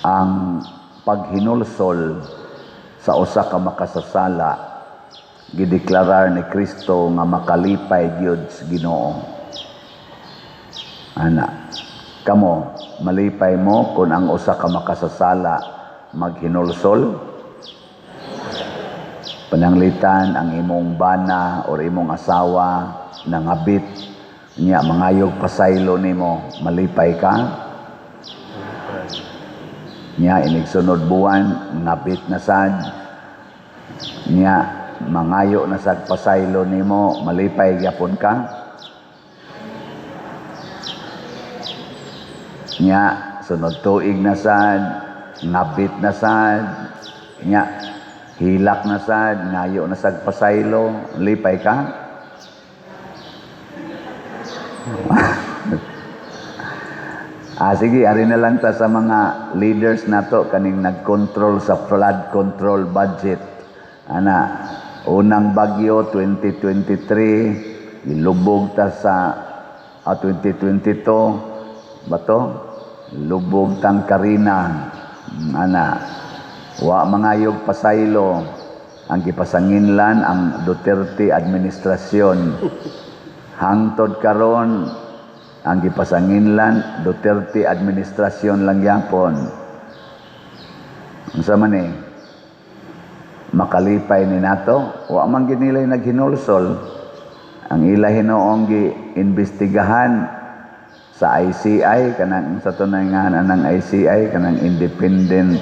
Ang paghinulsol sa usa ka makasasala, gideklarar ni Kristo nga makalipay gyud sa Ginoo. Ana, kamo, malipay mo kung ang usa ka makasasala maghinulsol? Pananglitan ang imong bana or imong asawa nangabit niya, mangayog pasaylo nimo, malipay ka? Niya inigsunod buwan, ngabit na sad niya, mangayo na sad pasaylo nimo, malipay gyapon ka? Niya sunod tuig na sad, ngabit na sad niya, hilak na sad, ngayo na sad pasaylo, lipay ka? Sige, ari na lang ta sa mga leaders nato kaning nag-control sa flood control budget. Ana, unang bagyo 2023, gilubog ta sa 2022 ba to? Lubog tang Karina. Ana, wa mangayog pasaylo, ang gipasanginlan ang Duterte administrasyon. Hangtod karon, ang gipasanginlan Duterte administrasyon lang gyapon. Unsa man eh? Makalipay ni nato, wa man gid nila naghinulsol. Ang ila hinuong gi-imbestigahan sa ICI, kanang sa tunay nga anang ICI, kanang Independent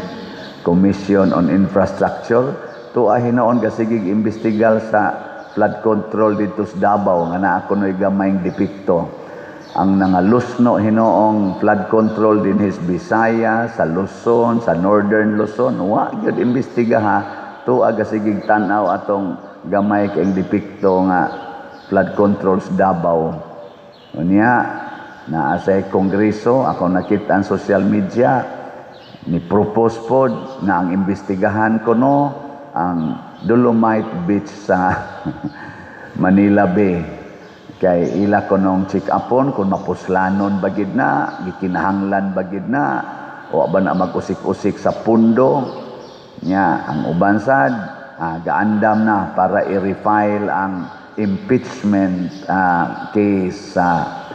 Commission on Infrastructure, tuwa hinuon kasigig imbestigal sa flood control dito sa Davao nga naa kuno'y gamayng depekto. Ang nangalusno hinuong flood control dinhi sa Bisaya, sa Luzon, sa Northern Luzon, wa gyud imbestigaha. Tuwa gasigig tan-aw atong gamay kaayong depekto nga flood control sa Davao. Unya, naa sa kongreso, ako nakita ang social media, ni propose pod nga ang imbestigahan kuno ang Dolomite Beach sa Manila Bay. Kay ila kunong check upon kung mapuslanon ba gid na, gikinahanglan ba gid na, o ba na mag-usik-usik sa pundo. Nya, ang uban sad, gaandam na para i-refile ang impeachment case sa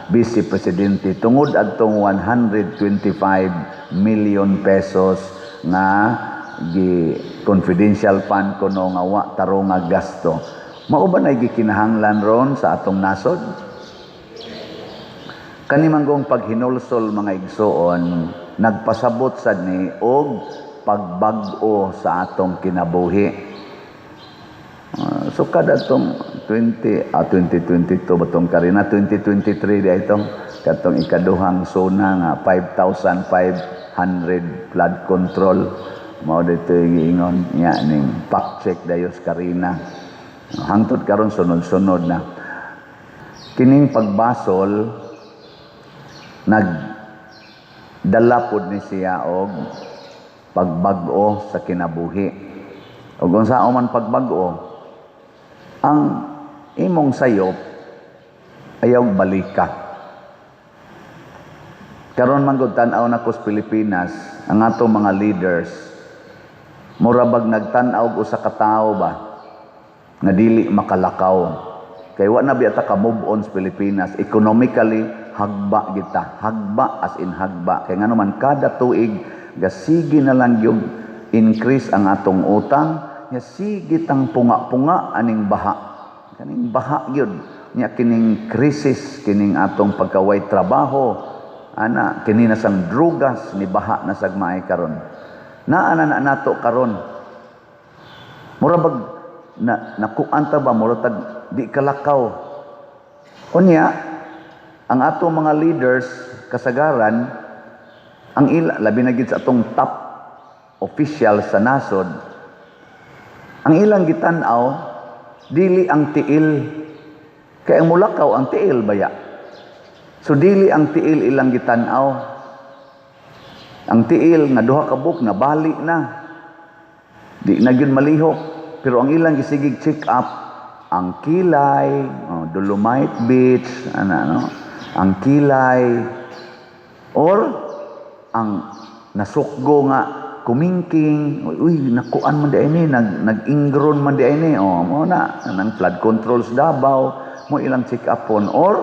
Vice Presidente tungod adtong 125 million pesos nga gi confidential fund kuno nga wa tarong nga gasto. Mao ba na gikinahanglan ron sa atong nasod? Kani manggong paghinulsol, mga igsoon, nagpasabot sad ni og pagbag-o sa atong kinabuhi. So kada tong 2022 ba tong Karina, 2023 di itong katong ikaduhang SONA nga 5,500 flood control, mao dito giingon nya ning fact check dayos Karina. Hangtod karon sunod-sunod na kining pagbasol, nagdala pod ni siya og pagbag-o sa kinabuhi. Ug unsaon man pagbag-o? Ang imong sayop, ayaw balika. Karon man gud, tan-aw nako sa Pilipinas, ang atong mga leaders mura bag nagtan-aw og usa ka tawo ba nga dili makalakaw. Kay wa na biya ta ka move on sa Pilipinas. Economically, hagba kita. Hagba as in hagba. Kay ngano man, kada tuig gasige na lang yung increase ang atong utang, nya sige tang punga-punga aning baha. Kaning baha gyud. Nya kining krisis, kining atong pagkaway trabaho, ana kini na sang drugas ni baha na sagmaay karon. Naa na na nato karon. Mura bag na nakuan ta ba, mura tag di kalakaw. Unya, ang atong mga leaders kasagaran, ang ila labi na gid sa atong top official sa nasod, ang ilang gitan-aw dili ang tiil, kay ang mulakaw ang tiil baya. So dili ang tiil ilang gitan-aw. Ang tiil nga duha ka buok nabali na, di na gyud malihok, pero ang ilang gisigig check up ang kilay, oh, Dolomite Beach, ana no, ang kilay or Ang nasukgo nga kumingking, uy, nakuan man di ni, nag-ingron man di ni, oh, mo na nang flood controls Davao mo ilang check upon, or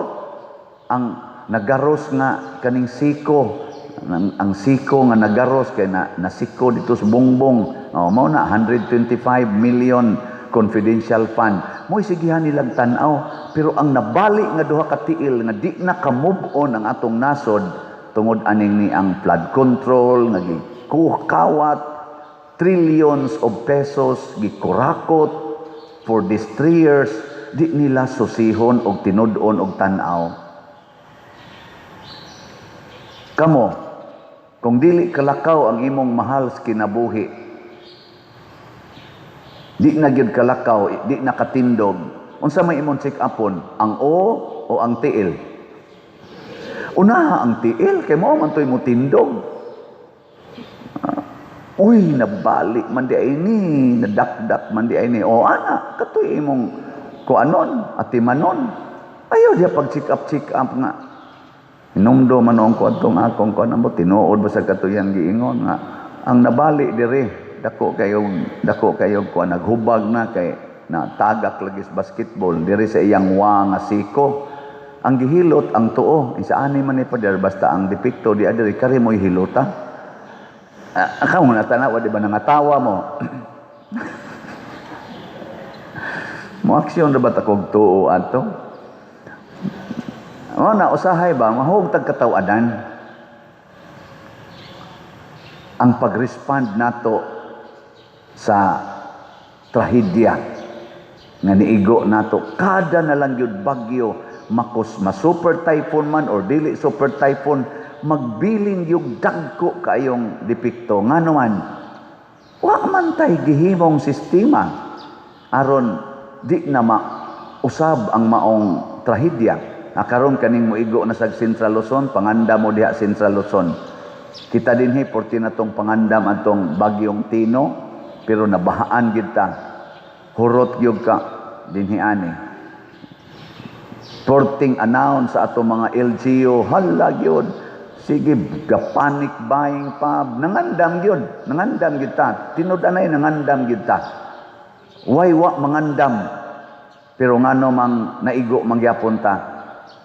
ang nagaros nga kaning siko, ang siko nga nagaros kay na nasiko dito sa Bongbong, oh, mao na 125 million confidential fund mo sigihan nilang tan-aw. Pero ang nabali nga duha ka tiil nga di na ka-move on ang atong nasod tungod aning ni ang flood control nga gikawat trillions of pesos, gikurakot for these 3 years, di nila susihon og tinud-on og tan-aw. Kamo, kung dili kalakaw ang imong mahal sa kinabuhi, di na gyud kalakaw, di na katindog, unsa may imong check upon, ang o o ang tiil? Unaha ang tiil kay mao man to'y motindog. Ah, uy, nabali man di ay ni, nadakdak man di ay ni. O ana, katoy imong kuanon, atimanon. Ayaw diya pag check up, check up nga. Hinumdo man noong ko atong akong kuan mo, tinuod ba sa katuyang giingon nga ang nabali dire, dako kayo kuan, naghubag na kay na tagak lagi sa basketball dire sa iyang wa nga siko. Ang gihilot ang tuo isa ani man ni pader, basta ang depekto di adiri kari mo'y hilota. Ah, akaw na tanawa, di ba nangatawa mo? Mo aksyon ra ba ta kog tuo ato? O na usahay ba mahug tag kataw-adan ang pag-respond nato sa trahedya nga niigo nato. Kada na lang gyud bagyo, makos ma super typhoon man or dili super typhoon, magbilin yung dagko kayong depekto. Ngano man wa man tay gihimong sistema aron di na mausab ang maong trahedya? Karon kaning moigo na sa Central Luzon, panganda mo diha Central Luzon. Kita dinhi porti na tong pangandam atong bagyong Tino, pero nabahaan gid ta. Hurot gyud ka dinhi ani. Porting announce sa atong mga LGU, hala gyud. Sige, ga panic buying pa, nangandam gyud, nangandam gyud ta. Tinud anay nangandam gyud ta. Way wa mangandam. Pero ngano mang naigo mangyapon ta?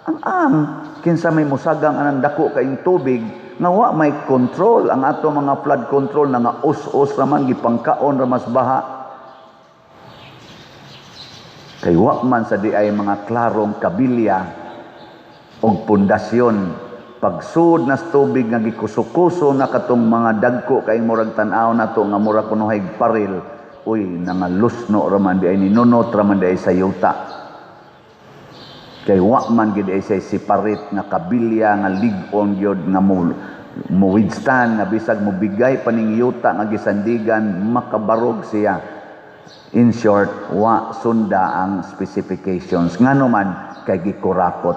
Ang kinsa may musagang anang dako kaing tubig nga wa may control ang ato mga flood control na nga us-us raman, gipangkaon ra mas baha, kay wa man sa di ay mga klarong kabilya og pundasyon. Pagsud nas tubig nga gikuso-kuso na katong mga dagko kay murag tan-aw nato nga murag kunohay paril, uy, nangalusno raman di ay, ninunot raman di ay sa yuta, kay wa man gid ay say separate nga kabilya nga lig-on gyud nga mo withstand nga bisag mo bigay pa ning yuta nga gisandigan, makabarog siya. In short, wa sunda ang specifications. Ngano man? Kay gikurakot.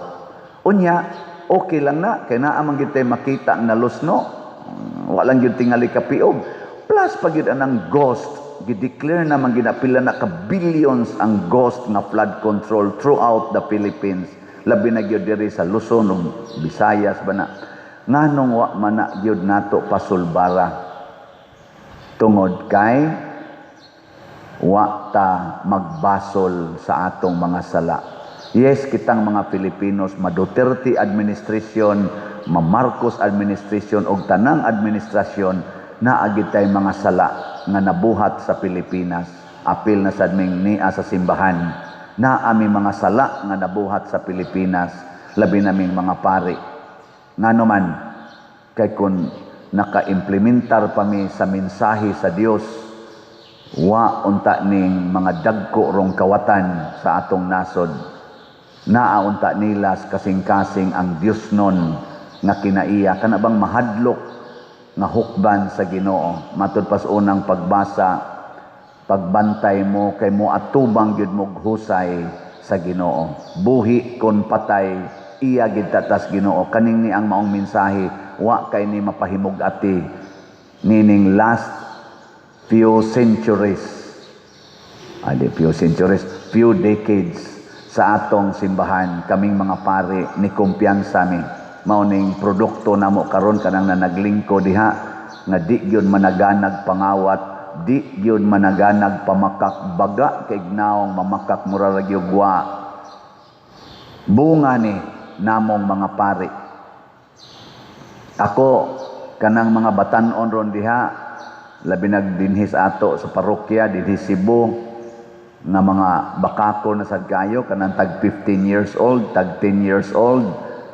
Unya okay lang na kay naa man gid tay makita ang nalusno, wa lang gyud tingali kapiog. Plus pag gyud anang ghost, gideclare na man gid na pila na ka billions ang ghost nga flood control throughout the Philippines, labi na gyud diri sa Luzon ug Visayas ba na. Nganong wa man na gyud nato pasulbara? Tungod kay wa ta magbasol sa atong mga sala. Yes, kitang mga Filipinos, ma Duterte administration, ma Marcos administration og tanang administrasyon, naa gid tay mga sala nga nabuhat sa Pilipinas. Apil na sad ming nia sa simbahan. Naa mi mga sala nga nabuhat sa Pilipinas, labi naming mga pari. Ngano man? Kay kun naka-implementar pa mi sa mensahe sa Dios, wa unta ning mga dagko rong kawatan sa atong nasod. Naa unta nila kasing-kasing ang Dios nun nga kinaiya, kana bang mahadlok nga hukban sa Ginoo. Matud pas unang pagbasa, pagbantay mo kay mo atubang gyud mo husay sa Ginoo. Buhi kon patay, iya gid tatas Ginoo. Kaning ni ang maong mensahe, wa kay ni mapahimug-ati nining last few centuries, adi few centuries, few decades sa atong simbahan. Kaming mga pare ni kumpiyansa mi. Mao ning produkto namo karon, kanang na naglingko diha nga di gyud managanag pangawat, di gyud managanag pamakak, baga kay naong mamakak, mura ra gyud wa. Bunga ni namong mga pari. Ako, kanang mga batan-on ron diha, labi nag dinhi sa ato sa parokya dinhi Cebu, nga mga bakako na sad kayo, kanang tag 15 years old, tag 10 years old.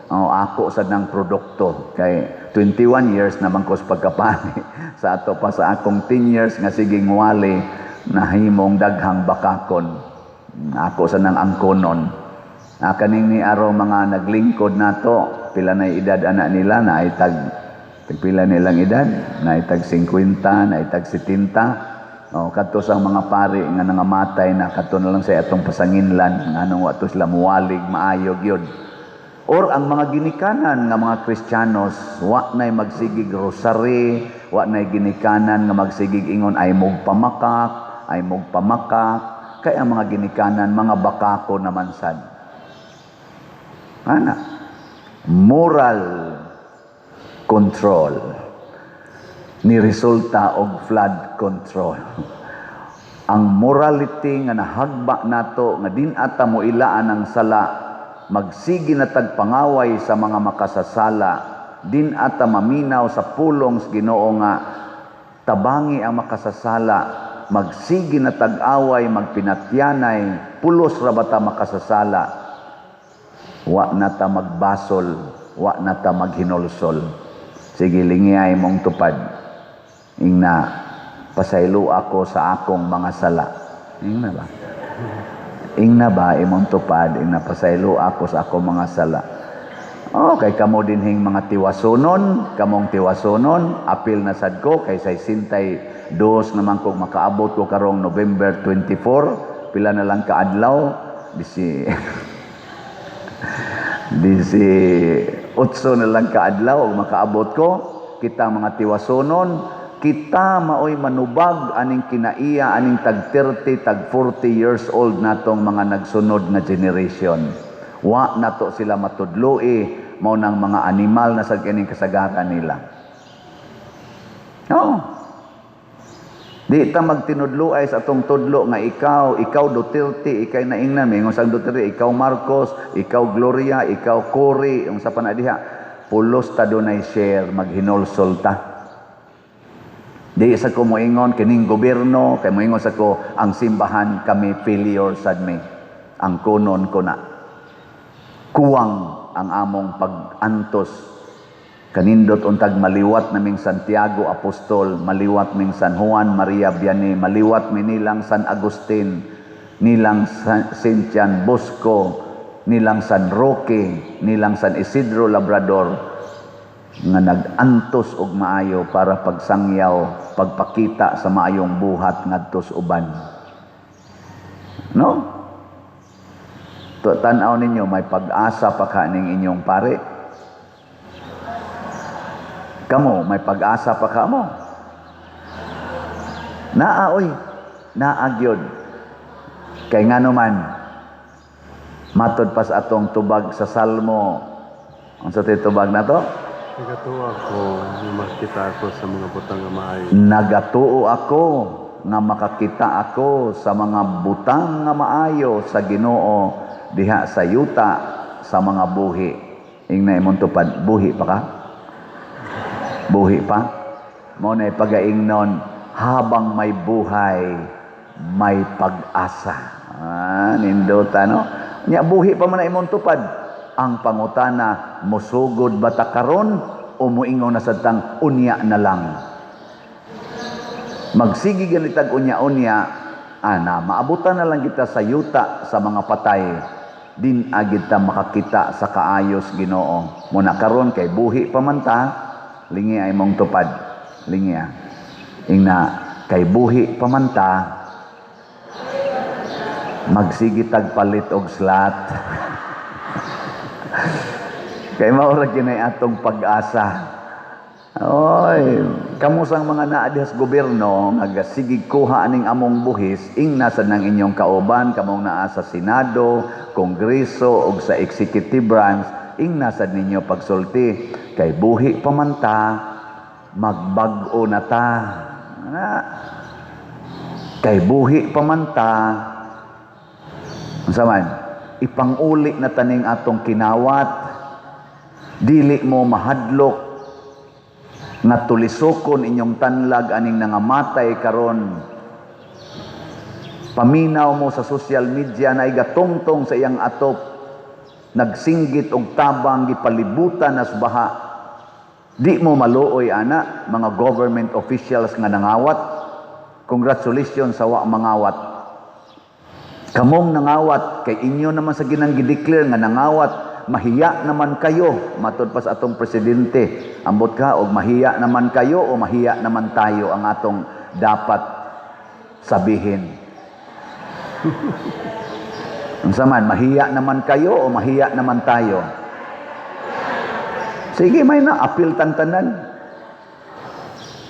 Oh, ako sad ng produkto kay 21 years naman ko sa pagkapari. Sa ato pa, sa akong 10 years nga siging wali, nahimong daghang bakakon. Ako sa nang angkonon. Ah, kaning ni araw mga naglingkod nato, pila na edad ana nila, na ay tag tag pila nilang edad, na tag 50, na tag 70. Oh, kadto sa mga pari nga nangamatay na, kadto na lang sa atong pasanginlan, nganong wa to sila muwalig maayo gyud. Or ang mga ginikanan nga mga Kristiyanos, wa nay magsigig rosary, wa nay ginikanan nga magsigig ingon ay mog pamakak, ay mog pamakak. Kay ang mga ginikanan, mga bakako naman sad. Ana, moral control ni resulta og flood control. Ang morality nga nahagba nato, nga din ata mo ilaan ang sala, magsige na tagpangaway sa mga makasasala, din ata maminaw sa pulong sa Ginoo nga tabangi ang makasasala, magsige na tag-away, magpinatyanay, pulos ra bata makasasala, wa na ta magbasol, wa na ta maghinulsol. Sige, lingiyay mong tupad. Ingna, "Pasaylo ako sa akong mga sala." Ingna ba? Ingna ba imong tupad? Ingna, "Pasaylo ako sa akong mga sala." Oh, kay kamo dinhing mga tiwasonon, kamong tiwasonon, apil na sad ko kay say sintay dos naman kung makaabot ko karong November 24, pila na lang kaadlaw, bisi disi otso na lang kaadlaw og makaabot ko. Kita mga tiwasonon, kita maoy manubag aning kinaiya aning tag 30, tag 40 years old natong mga nagsunod nga generation. Wa nato sila matudloi, mao nang mga animal na sa kining kasagaran nila. No. Di ta magtinudloay sa atong tudlo nga ikaw, ikaw Duterte, ikay naingnan, mingon sa Duterte, ikaw Marcos, ikaw Gloria, ikaw Cory, yung sa panadiha. Pulos ta dunay share, maghinulsol ta. Di sa ko moingon kining gobyerno, kay moingon sa ko ang simbahan, kami failure sad mi. Ang kunon ko na. Kuwang ang among pag-antos. Kanindot untag maliwat naming Santiago Apostol, maliwat ming San Juan Maria Vianney, maliwat mi nilang San Agustin, nilang Saint John Bosco, nilang San Roque, nilang San Isidro Labrador, nga nag-antos og maayo para pagsangyaw, pagpakita sa maayong buhat ngadto sa uban. No? To, tan-aw ninyo, may pag-asa pa ka ning inyong pare? Kamo, may pag-asa pa ka mo? Naa oy, naa gyud. Kay ngano man, matod pa sa atong tubag sa Salmo. Unsa to'y tubag na to? Nagatuo ako nga makita ako sa mga butang nga maayo. Nagatuo ako nga makakita ako sa mga butang nga maayo sa Ginoo diha sa yuta sa mga buhi. Ingna imong tupad, buhi pa ka? Buhi pa? Mao na pagaingnon, habang may buhay, may pag-asa. Ah, nindota, no? Nya buhi pa man na imong tupad. Ang pangutana, musugod ba ta karon o muingon na sad tang unya na lang? Magsige ganitag unya-unya, ana, maabutan na lang kita sa yuta sa mga patay. Din agid ta makakita sa kaayos Ginoo. Muna karon kay buhi pa man ta, lingi ay mong tupad. Lingi ah. Ingna, kay buhi pa man ta, magsige tag palit og slot. Kay mao ra kinay atong pag-asa. Oy, kamusang mga naa diha sa gobyerno nga sige kuha aning among buhis, ingna sa nang inyong kauban, kamong naa sa Senado, Kongreso ug sa executive branch, Ingna sad ninyo pagsulti, kay buhi pa man ta, magbag-o na ta. Na, kay buhi pa man ta, unsa man, ipanguli na taning atong kinawat. Dili mo mahadlok nga tulisokon inyong tanlag aning nangamatay karon. Paminaw mo sa social media na igatungtong sa iyang atop, nagsinggit og tabang, gipalibutan nas baha. Di mo maluoy ana, mga government officials nga nangawat. Congratulations sa wa mangawat. Kamong nangawat, kay inyo naman sa ginang gideclare nga nangawat, mahiya naman kayo, matod pa sa atong presidente. Ambot ka og mahiya naman kayo o mahiya naman tayo ang atong dapat sabihin? Unsa man, mahiya naman kayo o mahiya naman tayo? Sige, may na apil tantanan.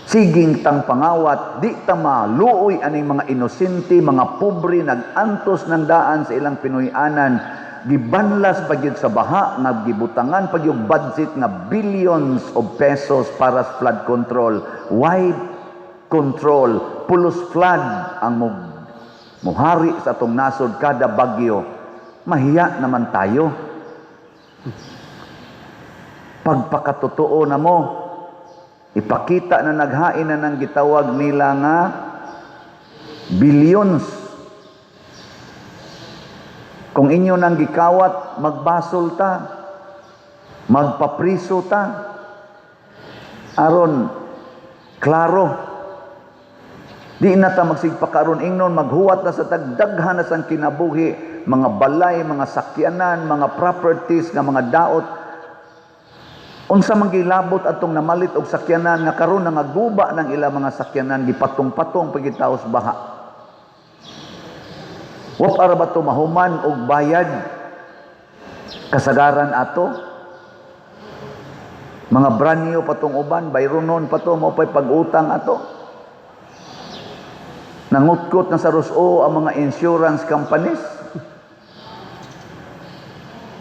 Siging tang pangawat, di ta maluoy aning mga inosente, mga pobre, nag-antos ng daan sa ilang Pinoy-anan, gibanlas pa gyud sa baha, nga gibutangan pa gyud budget nga billions of pesos para sa flood control. Why control? Pulos flood ang mo muhari sa atong nasod kada bagyo. Mahiya naman tayo. Pagpakatotoo na mo, ipakita na naghain na ng gitawag nila nga billions. Kung inyo nang gikawat, magbasol ta, magpapriso ta, aron klaro. Di na ta magsigpakaron ingnon, maghuwat na sa tagdaghan na sang kinabuhi, mga balay, mga sakyanan, mga properties nga mga daot. Unsa man gilabot atong namalit og sakyanan nga karon nangaguba ng ila mga sakyanan, gipatong-patong pagitaos baha? Wa para ba to mahuman og bayad? Kasagaran ato mga brand new pa tong uban, bayronon pa to, mao pa'y pag-utang ato. Nangutkot na sa ruso ang mga insurance companies.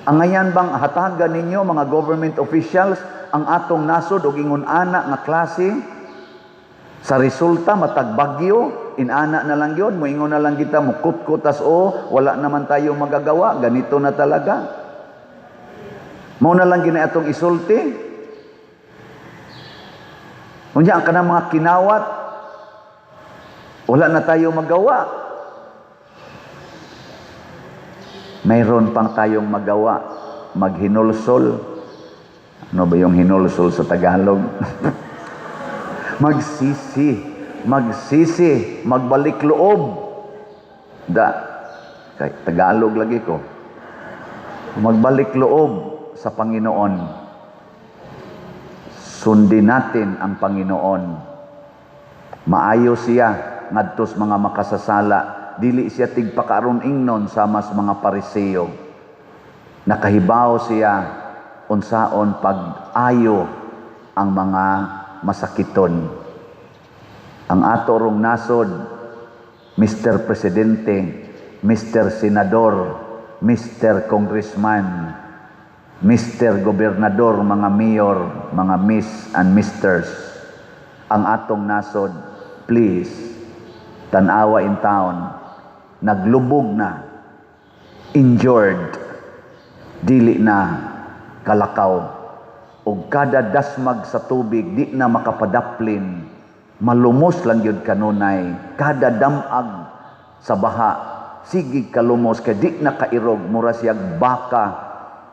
Angayan bang hatagan ninyo, mga government officials, ang atong nasod og ingon ana nga klase sa resulta matag bagyo, inana na lang yun, moingon na lang kita, mukutkot o wala naman tayo magagawa, ganito na talaga? Mao na lang gina atong isulti. Unya ang kanang mga kinawat, wala na tayo magawa. Mayroon pang tayong magawa, maghinulsol. Ano ba yung hinulsol sa Tagalog? Magsisi, magsisi, magbalik loob. Da, kay Tagalog lagi ko. Magbalik loob sa Panginoon. Sundin natin ang Panginoon. Maayo siya ngadtos mga makasasala. Dili siya tigpakaron ingnon sama sa mga Pariseo. Nakahibaw siya unsaon pag-ayo ang mga masakiton. Ang ato rong nasod, Mr. Presidente, Mr. Senador, Mr. Congressman, Mr. Gobernador, mga mayor, mga miss and misters, ang atong nasod, please, tanawa in town, naglubog na, injured, dili na kalakaw, og kada dasmag sa tubig di na makapadaplin, malumos lang gyud kanunay. Kada damag sa baha, sige kalumos kay di na kairog, mura siyag baka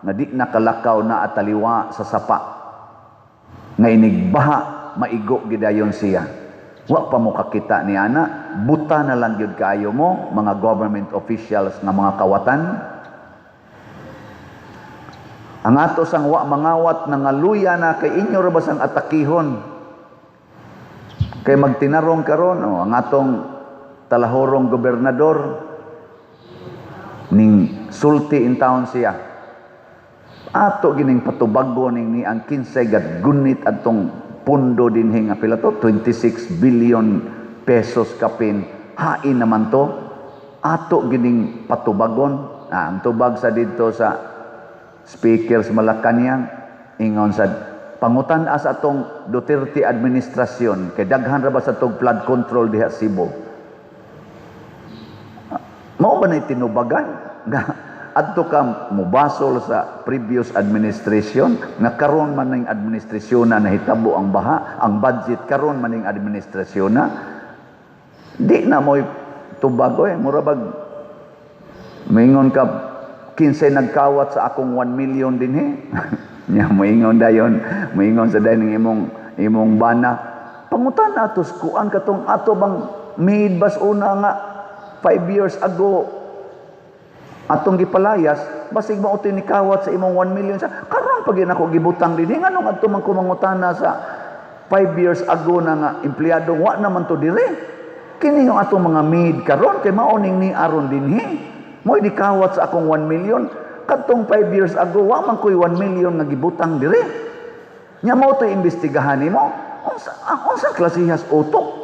nga di na kalakaw na ataliwa sa sapa nga inigbaha, maigo gidayon siya. Wa pa mo kakita ni ana, buta na lang gyud kaayo mo, mga government officials nga mga kawatan. Ang ato sang wa mangawat, nangaluya na kay inyo ra ba sang atakihon. Kay magtinarong karon, oh, ang atong talahorong gobernador ning sulti in town siya. Ato gining patubago ning ni ang kinsay gad gunit atong pundo dinhi nga pila to, 26 billion pesos kapin. Hain naman to. Ato gining patubagon. Ah, ang tubag sa didto sa Speaker sa Malacanang, ingon sa pangutan sa atong Duterte administrasyon kay daghan ra ba sa tog flood control diha Cebu. Mao ba na tinubagan nga adto ka mubasol sa previous administration nga karon man ning administrasyon na nahitabo ang baha, ang budget karon man ning administrasyon na? Di na mo'y tubag oy. Mura bag moingon ka, "Kinsay nagkawat sa akong 1 million dinhi?" Nya moingon dayon, moingon sa dayon ng imong bana, "Pangutan atos kuan katong ato bang maid bas una nga 5 years ago atong gipalayas, basig mao to'y nikawat sa imong 1 million." Sa karon pag nako gibutang dinhi, nganong adto man ko mangutana sa 5 years ago na nga empleyado? Wa naman to dire. Kini yung atong mga maid karon kay mao ning ni aron dinhi, mo'y nikawat sa akong 1 million. Kadtong 5 years ago, wa man ko'y 1 million nga gibutang dire. Nya mao to'y imbestigahan nimo? Unsa, unsa klasehas utok?